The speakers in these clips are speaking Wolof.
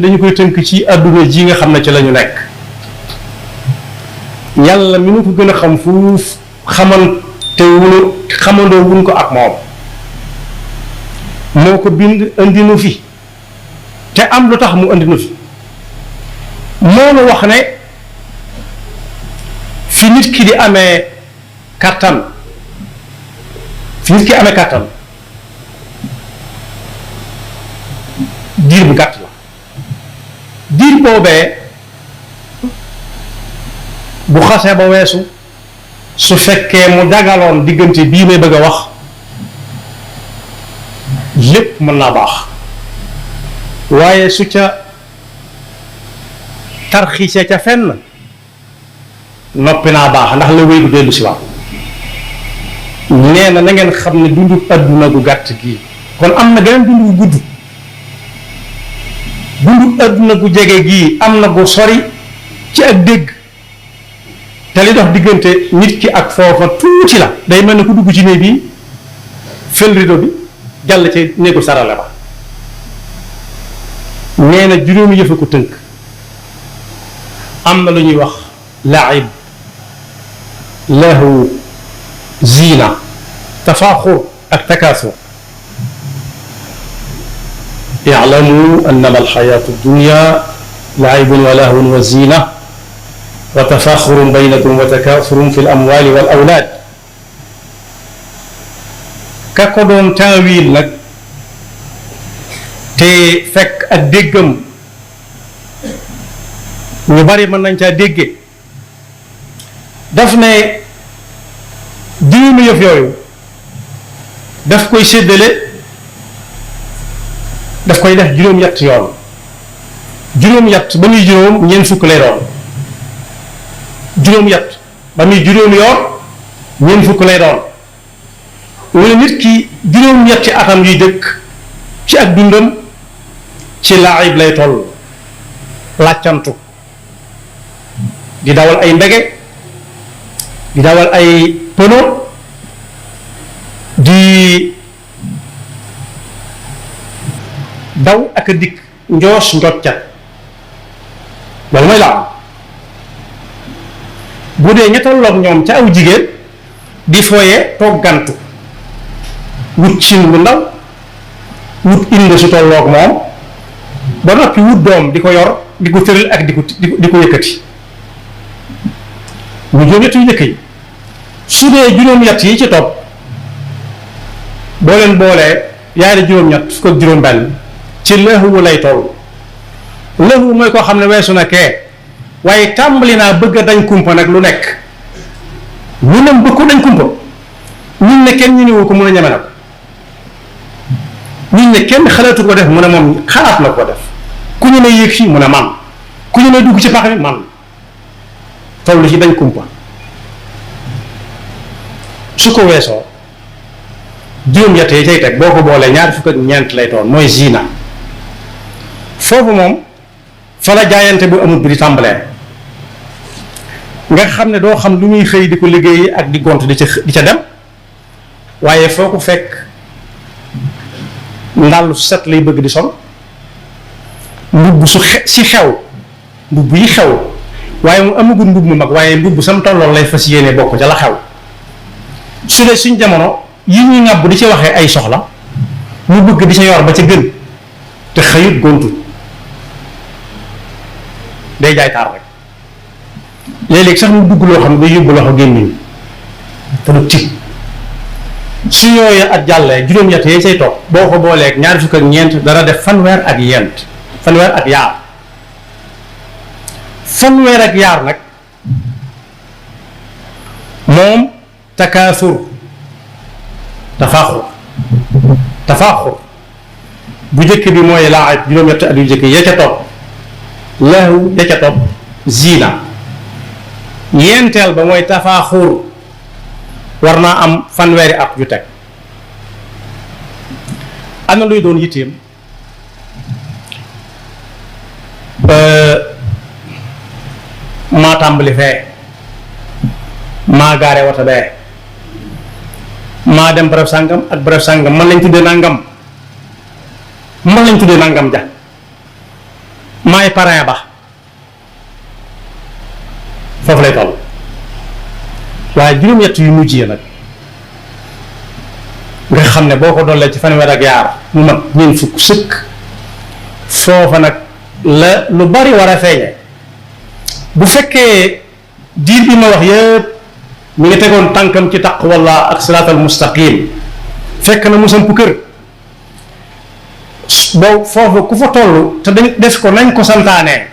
dañu koy tënk ci àdduna ji nga xam ne ci lañu nekk yàlla mi nu ko gën a xam fuuf xamandoo wuñ ko ak moom moo ko bind indi nu fi te am lu tax mu indi nu fi moo nu wax ne fi nit ki di amee kàttan diir bu gàtt la diir boobee bu xasee ba weesu su fekkee mu dagaloon diggante bii may bëgg a wax lépp mën naa baax waaye su ca tarxiisee ca fenn noppi naa baax ndax la wéy gu dellu si waat nee na na ngeen xam ne dundu adduna gu gàtt gii kon am na geneen dundu gu gudd dundu adduna gu jege gii am na gu sori ci ak dégg te li dox diggante nit ki ak foofa tuuti la day mel ne ku dugg ci néeg bi fel rido bi jàll ci néegu sarale ba nee na juróomi yëfa ko tënk am na lu ñuy wax laib lahu zina tafaaxur ak takaasur i'lamu annama alxayaatu dunya laibun wa lahwun wa zina wa tafaaxurun baynakum wa takaasurun fi al-amwaali wal awlaad ka ko doon taawil nag te fekk ak déggam ñu bari mën nañ caa dégge daf ne juróomi yëf yooyu daf koy séddale daf koy def juróom-ñett yoon juróom-ñett ba muy juróom ñeent fukk lay doon juróom-ñett ba muy juróom yoon ñeent fukk lay doon wala nit ki juróom-ñetti atam yuy dëkk ci ak dundam ci laayib lay toll làccantu di dawal ay mbege di dawal ay pëno di daw ak a dikk njoos njoccat loolu mooy la bu dee ña tolloog ñoom ca aw jigéen di fooye toggantu wut cin bu ndaw wut inde su tolloog moom ba noppi wut doom di ko yor di ko tëral ak di ko yëkkati ñu juróom-ñett yu njëkk yi su dee juróom-ñett yi ci topp boo leen boolee yaay de juróom-ñett fukk ak juróom-benn ci lëxuwu lay toll lëxuwu mooy koo xam ne weesu na kee waaye tàmbali naa bëgg a dañ kumpa nag lu nekk ñu nem bëgg ko dañ kumpa ñun ne kenn ñu niwu ko mun a ñeme na ko ñun ne kenn xalaatu ko def mu ne moom xalaat na ko def ku ñu ne yéeg fii mu ne man ku ñu ne dugg ci pax mi man toll ci dañ kumpa su ko weesoo juróom-ñett yi cay teg boo ko boolee ñaar fukk ak ñeent lay toon mooy zina foofu moom fa la jaayante bu amul bi di tàmbalee nga xam ne doo xam lu muy xëy di ko liggéey ak di gont di ca dem waaye foo ko fekk ndàllu set lay bëgg di sol mbubb si xew mbubb yi xew waaye mu amagul mbubb mu mag waaye mbubb sam tolloon lay fas yéene bokk ca la xew su dee suñ jamono yi ñuy ŋàbb di ci waxee ay soxla mu bëgg di ca yor ba ca gën te xëyut gontu day jaay taar rek léeg-léeg sax mu dugg loo xam ne day yóbbu loxo gémmiñ te du tiit su yooyu at jàllee juróom-ñett yee say toog boo ko booleeg ñaari fukk ak ñeent dana def fanweer ak yaar fanweer ak yaar nag moom takaasur tafaaxur bu njëkk bi mooy laayib juróom-ñetti at yu njëkk ya ca topp lahu ya ca topp zina ñeenteel ba mooy tafaaxur war naa am fanweeri at yu teg ana luy doon yitteem maa tàmbali fee maa gaare wata bee maa dem barab sàngam ak barab sàngam man lañ tuddee nangam ja maay parrain ba foofu lay toll. waaye juróom-ñett yu mujj yi nag nga xam ne boo ko dollee ci fanweer ak yaar mu mat ñeent fukk sëkk foofa nag la lu bari war a feeñe. bu fekkee diir bi ma wax yëpp mi ngi tegoon tànkam ci taqwallah ak siraatal mustaqim fekk na mu samp kër boo foofu ku fa toll te dañ def ko nañ ko santaanee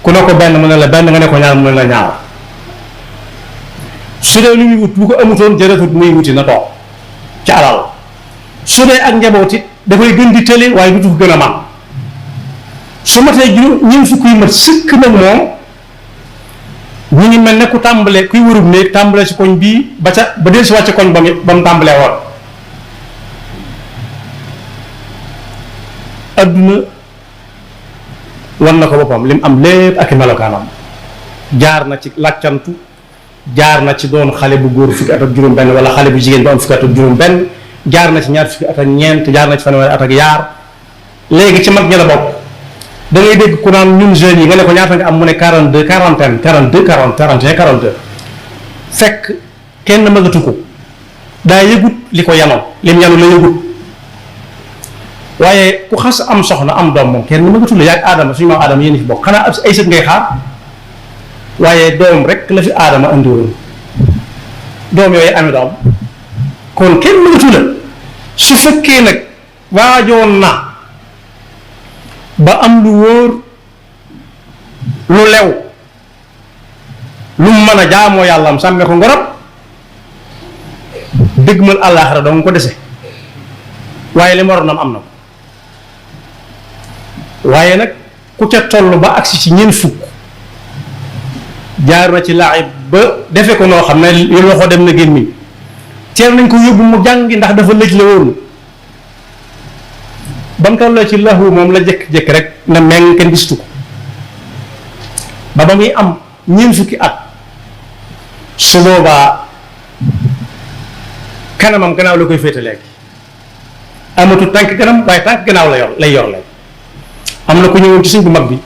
ku ne ko benn mu ne la benn nga ne ko ñaar mu ne la ñaar su dee lu muy wut bu ko amutoon jërëtut muy wuti na toog ci alal su dee ak njaboot it dafay gën di tële waaye dutu ko gën a man su matee juróom ñeent fukk yu mat sëkk nag moom ñu ngi mel ne ku tàmbale kuy wërub néeg tàmbale si koñ bii ba del si wàcce koñ ba mu tàmbalee woon. adduna wan na ko boppam lim am lépp ak i melokaanam jaar na ci làccantu jaar na ci doon xale bu góor fukki at ak juróom benn wala xale bu jigéen bu am fukki at ak juróom benn jaar na ci ñaar fukki at ak ñeent jaar na ci fanweeri at ak yaar léegi ci mag ñi la bokk. da ngay dégg ku naan ñun jeunes yi nga ne ko ñaata nga am mu ne 42 41 42 40 41 42 fekk kenn magatu ko daa yëgut li ko yanoon lim yanu la yëgut waaye ku xas am soxna am doom moom kenn magatu la yaag aadama suñu maam aadama yéen fi bokk xanaa ay sët ngay xaar waaye doom rek la fi aadama andi woon doom yooyu amee doom kon kenn magatu la su fekkee nag waajoon na ba am lu wóor lu lew lu mu mën a jaamoo yàlla am sàmme ko ngorab dëgmal àllaaxira doo nga ko dese waaye li mu waroon am na ko waaye nag ku ca toll ba agsi ci ñeent fukk jaar na ci laxib ba defe ko noo xam ne li loxo dem na gémmiñ teel nañ ko yóbbu mu jàngi ndax dafa lëj la woon ba mu tolloo ci lahu moom la jékki-jékki rek na meng kenn gistu ko ba muy am ñeent fukki at su boobaa kanamam gannaaw la koy féete léegi amatul tànk kanam waaye tànk gannaaw lay yor léegi am na ku ñëwoon ci suñ bu mag bi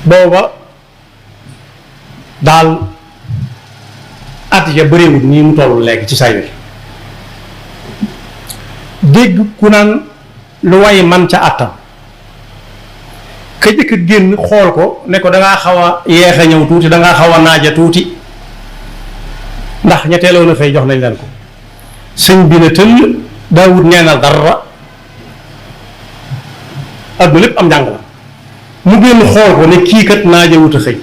booba daal at ya bëreewut nii mu toll léegi ci say wi dégg ku naan lu way man ca àttam ka jëkk génn xool ko ne ko dangaa xaw a yeex a ñëw tuuti dangaa xaw a naaja tuuti ndax ñetteeloon na fay jox nañ leen ko sëñ bi ne tëll daawut neenal dara adduna lépp am njàng la mu génn xool ko ne kii kat naaja wut a xëy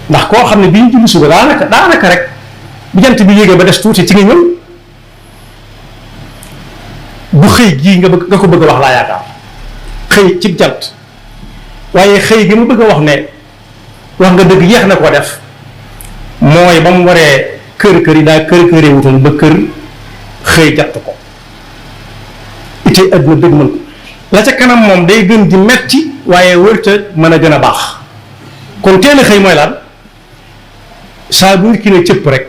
ndax koo xam ne bi ñu julli suba daanaka rek bu jant bi yéegee ba des tuuti ci nga ñëw bu xëy gii nga ko bëgg a wax laa yaakaar xëy ci jant waaye xëy gi mu bëgg a wax ne wax nga dëgg yéex na ko def mooy ba mu waree kër yi daa kër wutoon ba kër xëy jatt ko itee adduna dëgg mën ko la ca kanam moom day gën di metti waaye wërta mën a gën a baax kon teel a xëy mooy lan saa bu nit ki ne cëpp rek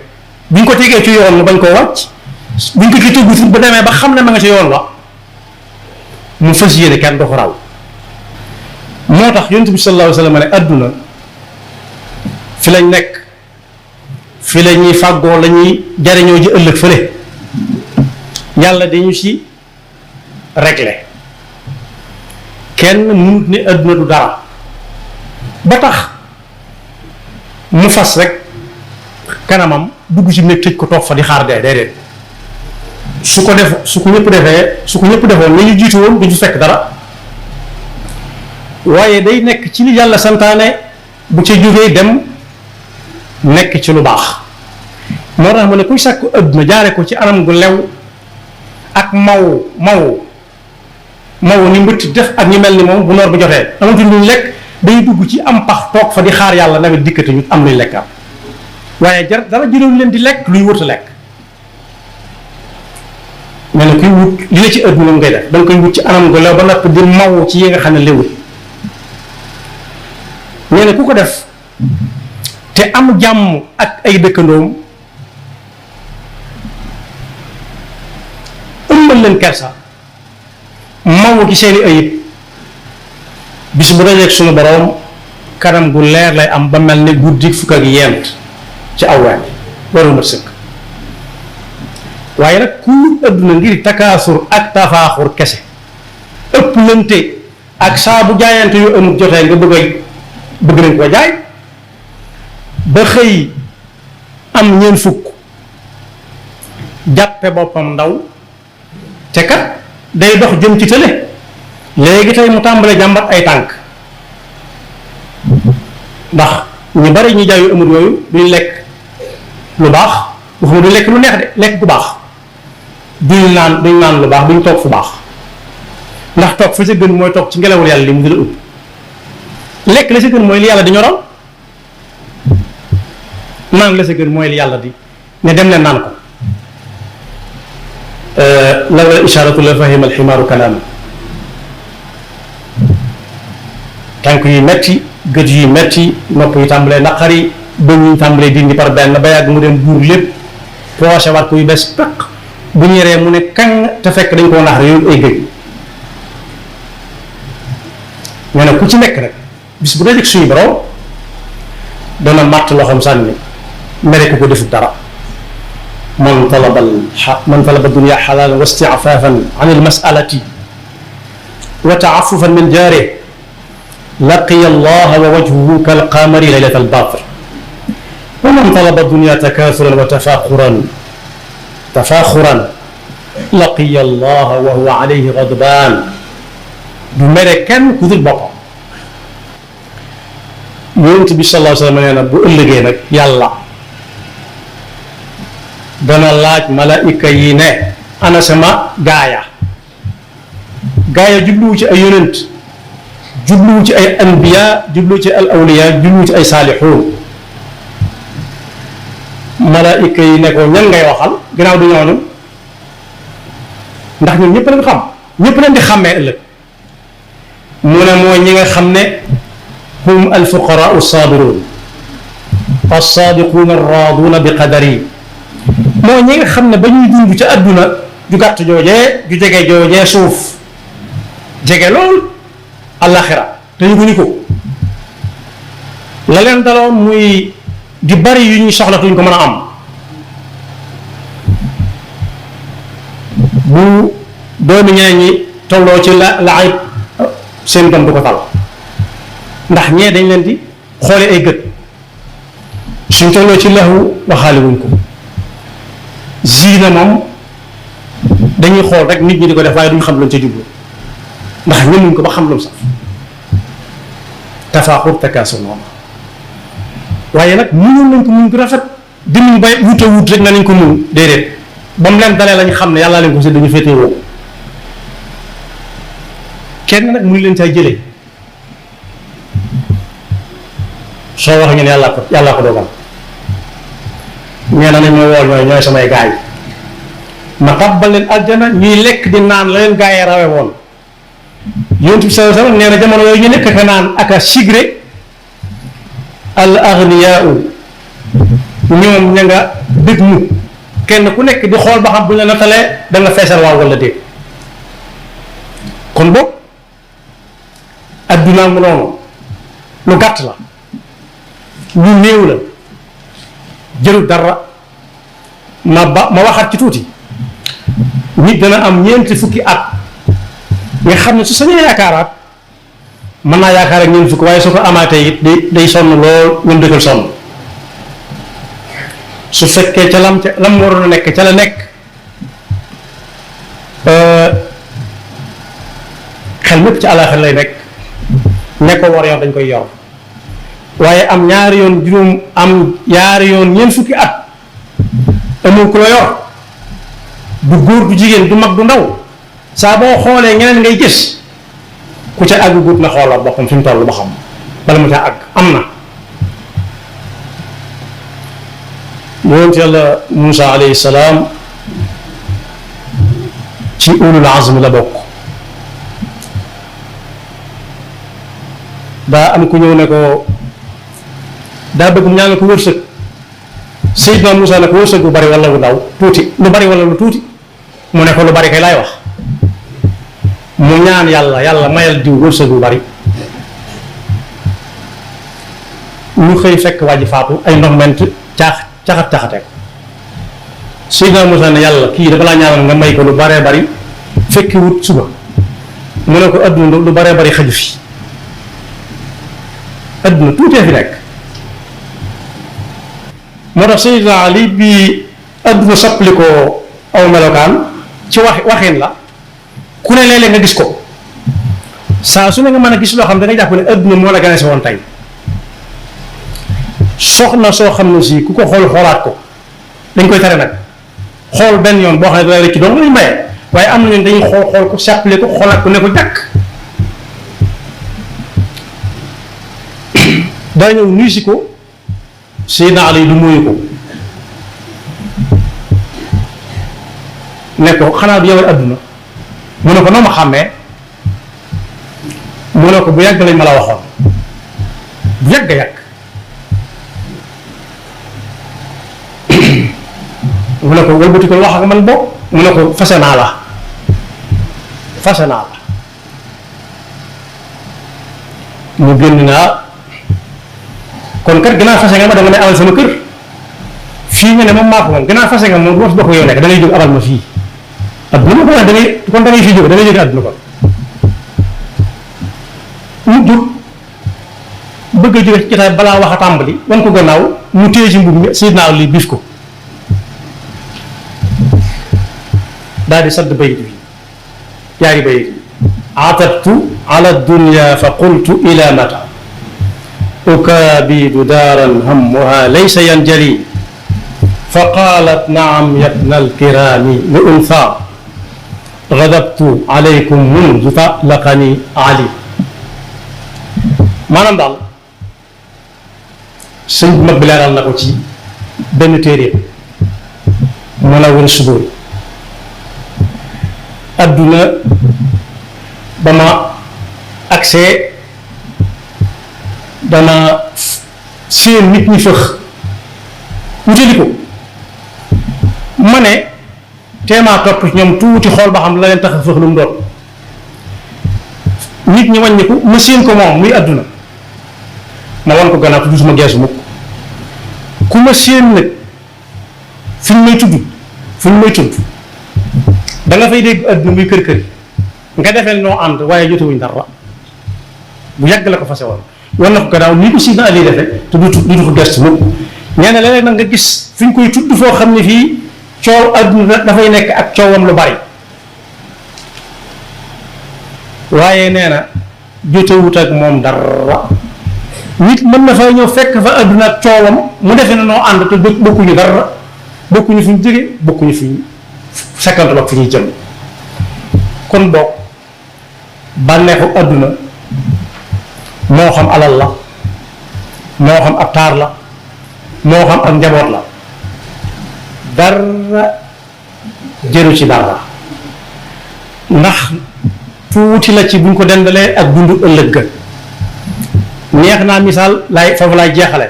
bu ñu ko tegee ci yoon la bañ koo wàcc bu ñu ko ci tëggu ba demee ba xam ne ma nga ci yoon la mu fas yéene kenn du ko raw moo tax yonent bi sallallahu alayhi wa sallam ne adduna fi lañ nekk fi la ñuy fàggoo la ñuy jariñoo ji ëllëg fële yàlla dañu ci régler kenn mënut ne adduna du dara ba tax mu fas rek kanamam dugg ci néeg tëj ko toog fa di xaar dee déedéet su ko ñëpp defoon la ñu jiitu woon du ñu fekk dara waaye day nekk ci li yàlla santaane bu ca jógee dem nekk ci lu baax moo tax ma ne kuy sàkku adduna jaare ko ci anam gu lew ak maw ni mbëtt def ak ñu mel ni moom bu noor bu jotee amatul luñ lekk day dugg ci am pax toog fa di xaar yàlla nawet dikkati ñu am luñ lekkaat waaye dara jëloon leen di lekk luy wut a lekk mel ne kuy wut li la ci adduna ngay def da nga koy wut ci anam gu lew ba noppi di maw ci yi nga xam ne léwut nee na ku ko def te am jàmm ak ay dëkkandoom ëmbal leen kersa mawu ci seeni ayib bis bu dajeeg suñu boroom kanam gu leer lay am ba mel ni guddi fukk ak yent ci awwaan waru mat sëkk waaye nag ku adduna ngir takaasur ak tafaaxur kese ëpp lante ak saa bu jaayante yu amul jotee nga bëgg nañ ko jaay ba xëy am ñeent fukk jàppe boppam ndaw te kat day dox jëm ci tële léegi tey mu tàmbalee jàmbat ay tànk ndax ñu bari ñu jaay yu amul yooyu duñ lekk lu baax waxuma duñ lekk lu neex de lekk bu baax duñ naan lu baax duñ toog fu baax ndax toog fa sa gën mooy toog ci ngelawul yàlla li mu di la ëpp lekk la sa gën mooy li yàlla di ñoral naan la sa gën mooy li yàlla di ne dem leen naan ko lawla isharatu la fahima alximaaru kalaama tànk yu metti gët yu metti nopp yu tàmbalee naqari bëñ yu tàmbalee dindi par benn ba yàgg mu dem buur lépp poosé waat ko yu bees peq bu ñëree mu ne kaŋ te fekk dañ koo nax yooyu ay gëj nga ne ku ci nekk nag bis bu dee suñu borom dana màtt loxoom sànni mere ko defut dara man talaba dunya xalaalan wa istiafaafan an almasalati wa taafufan min jaare laqiya allaha wa wajhuhu kalqamari laylat albadr wa man talaba dunya takathuran wa tafaaxuran laqiya allaha wa huwa alayhi gadbaan du mere kenn ku dul boppam yonent bi sallallahu alayhi wa sallam nee na bu ëllëgee nag yàlla dana laaj malaayika yi ne ana sama gaaya jubluwu ci ay yonent jubluwu ci ay anbiya jubluwu ci al awliya jubluwu ci ay saalixuun malaayika yi ne ko ñan ngay waxal ginnaaw du ñooñu ndax ñun ñëpp leen xam ñëpp leen di xàmmee ëllëg mu ne mooy ñi nga xam ne hum alfuqaraau saabiruun alsaadiquuna arraaduuna bi qadari mooy ñi nga xam ne ba ñuy dund ca adduna ju gàtt joojee ju jege joojee suuf jege lool àllaxira te yëguñu ko la leen daloon muy di bari yu ñuy soxla tuñ ko mën a am bu doomi ñeneen ñi tolloo ci la ayib seen doom du ko tal ndax ñee dañ leen di xoole ay gët suñ tolloo ci lahu waxaale wuñ ko ziina moom dañuy xool rek nit ñi di ko def waaye duñ xam luñ ca jublu ndax ñëmuñ ko ba xam lu mu sax tafaaxur takaasur moom waaye nag mënoon nañ ko muñ ko rafet dimuñ bay wut a wut rek na nañ ko muñ déedéet ba mu leen dalee lañ xam ne yàlla leen ko si dañu féetee woo kenn nag mënu leen cay jëlee soo wax ngeen yàllaa ko dogal nee na nañ ma wool ñooy samay gaay ma tabbal leen aljana ñuy lekk di naan la leen gaay rawe woon yonent bi sallallahu alayhi wasallam nee na jamono yooyu ñu nekk ka naan ak a sigre al aghniyaau ñoom ña nga dëgg mu kenn ku nekk di xool ba xam bu ñu la nattalee da nga feesal waaw wala déet kon boog addunaa mu noonu lu gàtt la lu néew la jëru dara ma waxaat ci tuuti nit dana am ñeenti fukki at nga xam ne su sañee yaakaaraat mën naa yaakaar ak ñeenti fukki waaye su ko amaatee it day sonn lool ñun dëkkal sonn su fekkee ca lam waroon a nekk ca la nekk xel mépp ci àllaaxira lay nekk ko war yoon dañ koy yor waaye am ñaari yoon ñeent fukki at amul ku la yor du góor du jigéen du mag du ndaw saa boo xoolee ñeneen ngay gis ku ca àgg guut na xoolal boppam fi mu toll ba xam bala mu ca àgg am na yonent yàlla Muusa alayhi salaam ci ulul azm la bokk daa am ku ñëw ne ko daa bëgg mu ñaan ko wërsëg Seydina Muusa ne ko wërsëg bu bari wala lu ndaw tuuti lu bari wala lu tuuti mu ne ko lu bari kay laay wax mu ñaan yàlla mayal diw wërsëg bu bari ñu xëy fekk waa ji faatu ay ndox ment caxat-caxate ko Seydina Muusaa ne yàlla kii dafa laa ñaanal nga may ko lu baree bari fekki wut suba mu ne ko adduna lu baree bari xaju fi adduna tuutee fi nekk moo tax Seydina Ali bi adduna soppali ko aw melokaan ci waxin la ku ne léeg-léeg nga gis ko saa su ne nga mën a gis loo xam ne da nga jàpp ne adduna moo la gane si woon tey soxna soo xam ne si ku ko xoolaat ko dañ koy tere nag xool benn yoon boo xam ne da lay rëcc doon lañu maye waaye am na ñun dañuy xool ko sàppale ko xoolaat ko ne ko jàkk daa ñëw nuyu si ko Seydina Ali du muyu ko ne ko xanaa du yow adduna mu ne ko noo ma xàmmee mu ne ko bu yàgg lañ ma la waxoon bu yàgg mu ne ko wëlbati ko wax ak man bopp mu ne ko fase naa la mu génn naa kon kat gannaaw fase nga ma danga may abal sama kër fii nga ne moom maa ko moom gannaaw fase nga moom du ma fi bokk yow nekk da ngay jóg abal ma fii adduna ma ko da ngay kon da ngay fii jóg da ngay jóge adduna kon mu jóg bëgg a jóge ci jotaay balaa wax a tàmbali wan ko gannaaw mu téye ci mbub mi Seydina Ali biif ko daal di sadd bayit bi yaari bayit atabtu ala dunya fa qultu ila mata ukaabidu daaran hammuha laysa yanjali fa qaalat naam yabna alkiraami li untha gadabtu alaykum mundu talaqani ali maanaam daal sëñ bu mag bi leeral na ko ci benn téere Munawwirus Sudur adduna ba ma accès dana seen nit ñi fëx wutali ko ma ne teemaa topp ci ñoom tuuti xool ba xam la leen tax a fëx lu mu doon nit ñi wàññiku ma séen ko moom muy adduna ma wan ko gannaaw tudd suma geesu mukk ku ma séen nag fi ñu may tudd da nga fay dégg adduna muy kër kër nga defee noo ànd waaye jotewuñ dara bu yàgg la ko fase woon wan na ko gannaaw nii ko Seydina Ali defee te du ko gestu mukk nee na léeg-léeg nag nga gis fi ñu koy tudd foo xam ne fii coow adduna dafay nekk ak coowam lu bari waaye nee na jotewut ak moom dara nit mën na fay ñëw fekk fa adduna ak coowam mu defee na noo ànd te bokkuñu dara bokkuñu fi ñu jóge bokkuñu fi ñu sekkantu ak fi ñuy jëm kon boog bànneexu adduna moo xam alal la moo xam ab taar la moo xam ak njaboot la dara jëru ci dara ndax tuuti la ci buñ ko dendalee ak dundu ëllëg ga neex naa misaal foofu laay jeexale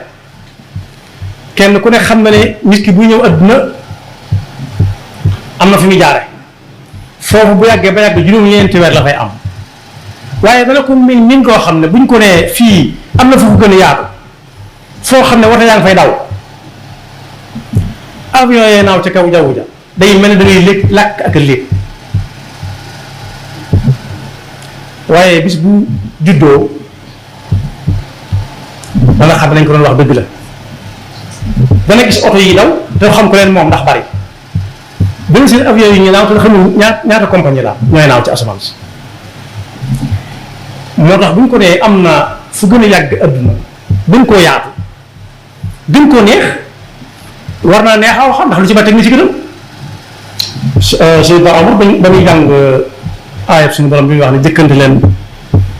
kenn ku ne xam na ne nit ki buy ñëw adduna am na fi muy jaare foofu bu yàggee ba yàgg juróom-ñeenti weer la fay am waaye dana ko min koo xam ne buñ ko nee fii am na foofu gën a yaatu foo xam ne wata yaa ngi fay daw avion yee naaw ca kaw jaww ja day mel ne da ngay léeg làkk ak a léeg waaye bis bu juddoo dana xam nañ ko doon wax dëgg la dana gis oto yi daw te xam ko leen moom ndax bari dana seen avion yi ñu naaw te xamul ñaata compagnie la ñooy naaw ci asamaan si moo tax bu ñu ko nee am na fu gën a yàgg adduna gën koo yaatu gën koo neex war naa neex a wax ndax lu ci ba teg ni ci gënam Seydina Omar ba muy jàng aayab suñu borom bi muy wax ne jëkkante leen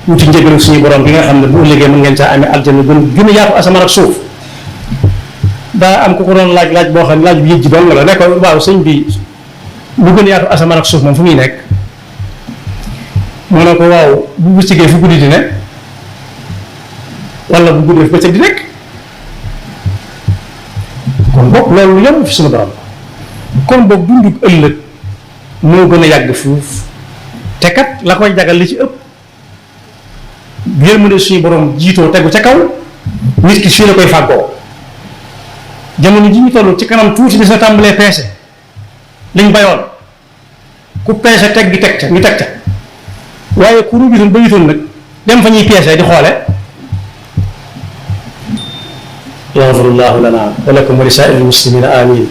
wuti njëgalu suñu borom bi nga xam ne bu ëllëgee mën ngeen caa amee aljanna gën a yaatu asamaan ak suuf daa am ku ko doon laaj boo xam ne laaj bi yëj ji doon la ne ko waaw sëñ bi lu gën a yaatu asamaan ak suuf moom fu muy nekk mu ne ko waaw bu bëccëgee fu guddi di nekk wala bu guddee fu bëccëg di nekk kon boog loolu yomb fi suñu borom kon boog dundu ëllëg moo gën a yàgg fuuf te te kat la koy jagal li ci ëpp yërmande suñu borom jiitoo tegu ca kaw nit ki fii la koy fàggoo jamono ji ñu toll ci kanam tuuti des na tàmbalee peese liñ bayoon ku peese teg gi teg ca ñu teg ca waaye ku ruujutoon ba yutoon nag dem fa ñuy peese di xoole. yaxfirullahu lana wa lakum wa li saa'iril muslimina amin.